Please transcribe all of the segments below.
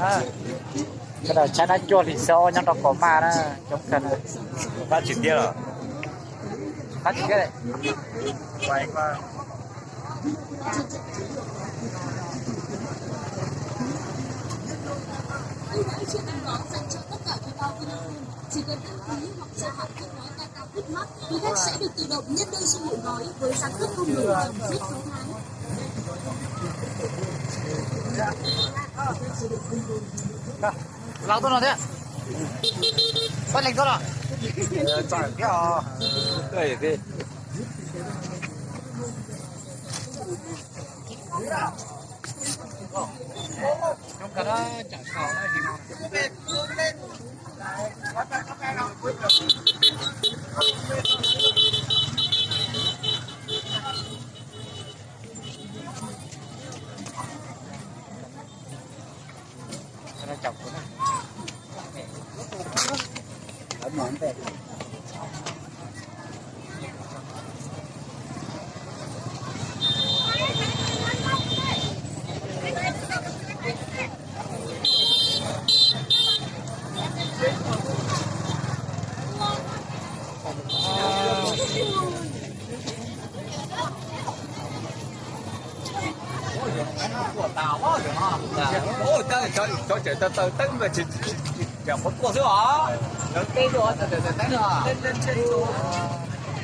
Sawv daws tshaib nab cuag hlis xyoo nyob rau Kom Maj na, coob kawg na. Qab tsis tiab los? Qab tsis tiab. Chỉ cần đăng ký hoặc gia hạn kết nối Tata Food Mart, du khách sẽ được tự động nhận đơn xin hội gói với giá cước không đổi trong suốt sáu tháng. Laus tuaj no thiab. Pab leeg tuaj no.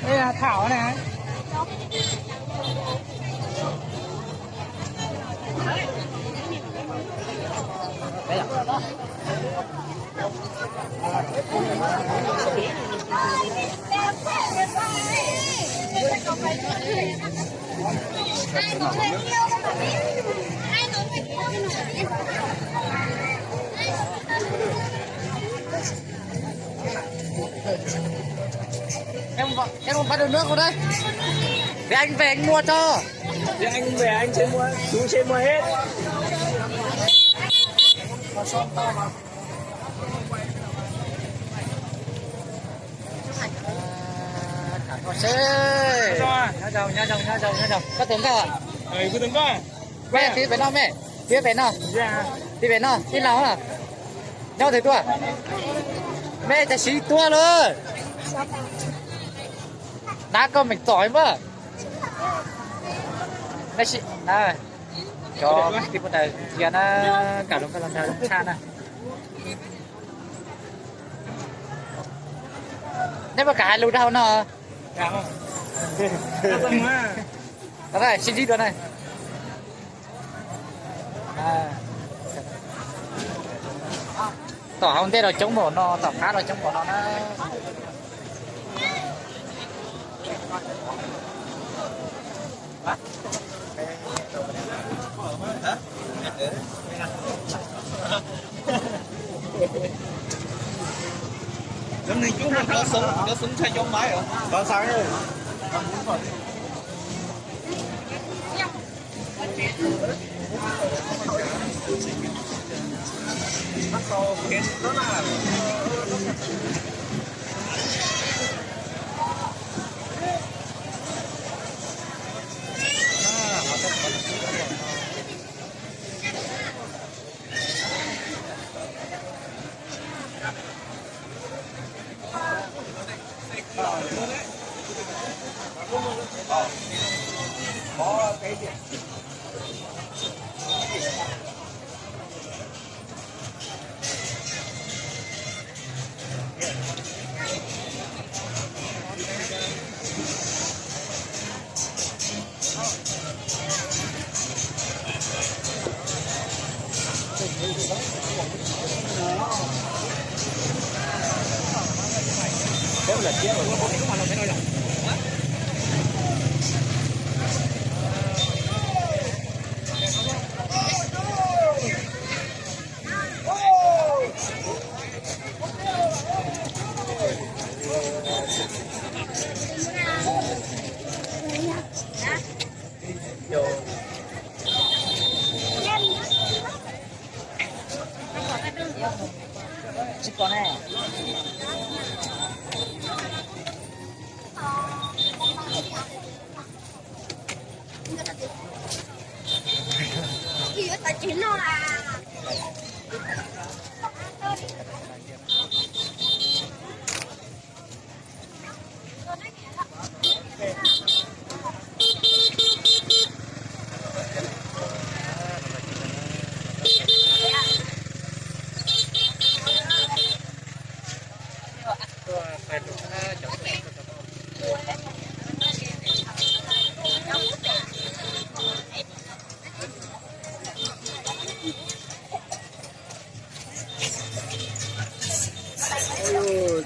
Ê, Thảo này. Em, em một bát nước không đấy? Để anh về anh mua cho. Để anh về anh sẽ mua, chú sẽ mua hết. Nyob zoo, nyob zoo, nyob zoo, nyob zoo. Koj tus nkauj à? Mej, tiv pem no mej, tiv pem no. Tiv pem no ib leeg. Nyob twg tuaj? Mej cas siv tuaj lawm. Dab koj meem txom mas. Cov kwv tij pab ntawd cia na, kam los koj los ntawd tshaj na. Nej puas kam hais lus rau hauv no? Sib ntsib dua na. Tom hauv ntej los coob npaum no, tom qab los coob npaum no na. Cov neeg coob no, cov xeev ntshai cov maiv os.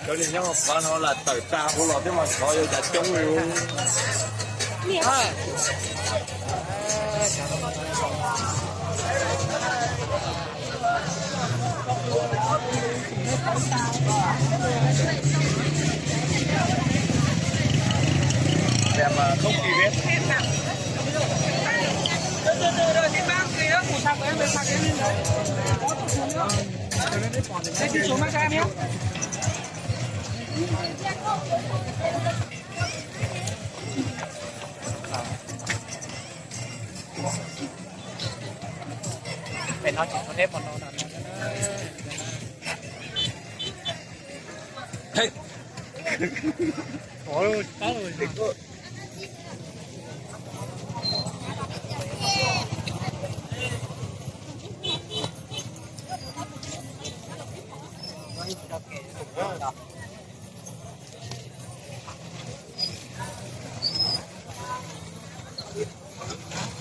Cov niag nyob qhov no lam tawm tag ua los thiab mas xyov yuav cas coob li. Pem no tsis tau neb pom no.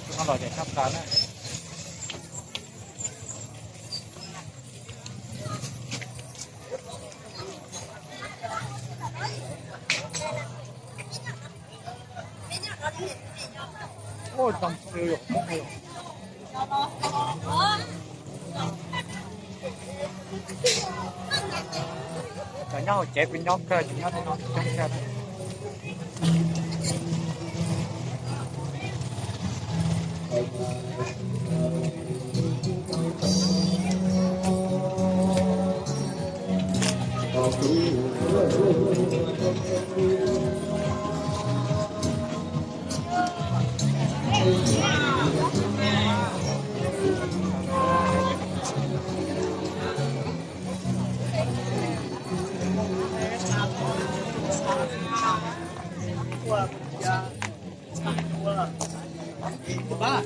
Tus no los ces tshaj plaws na. Cov nyob hauv tsev kuj nyob kawg, cov nyob tej no coob kawg. Ib pab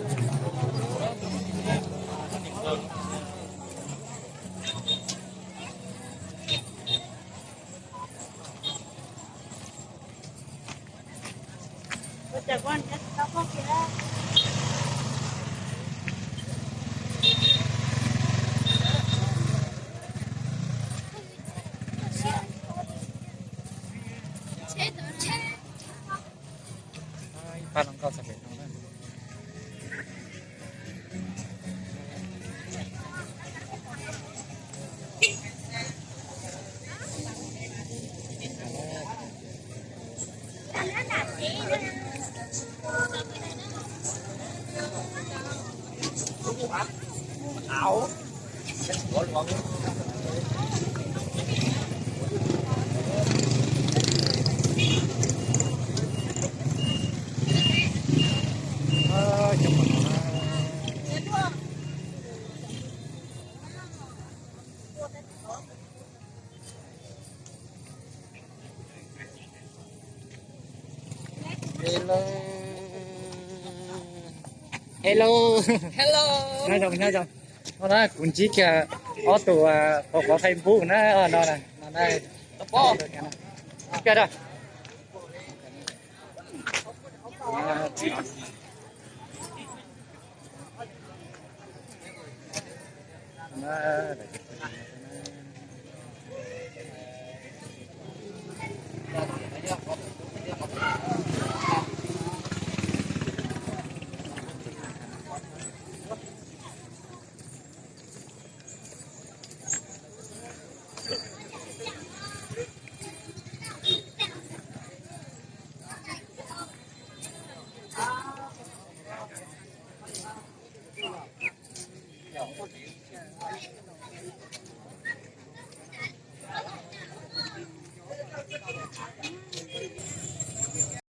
hluas nkauj txog pem no na. Hello. Hello. Hello. Nyob zoo, nyob zoo. No na, kuv ntsib kiag ob tug, ah, qhov, qhov Facebook na, no na, no na. Kiag da.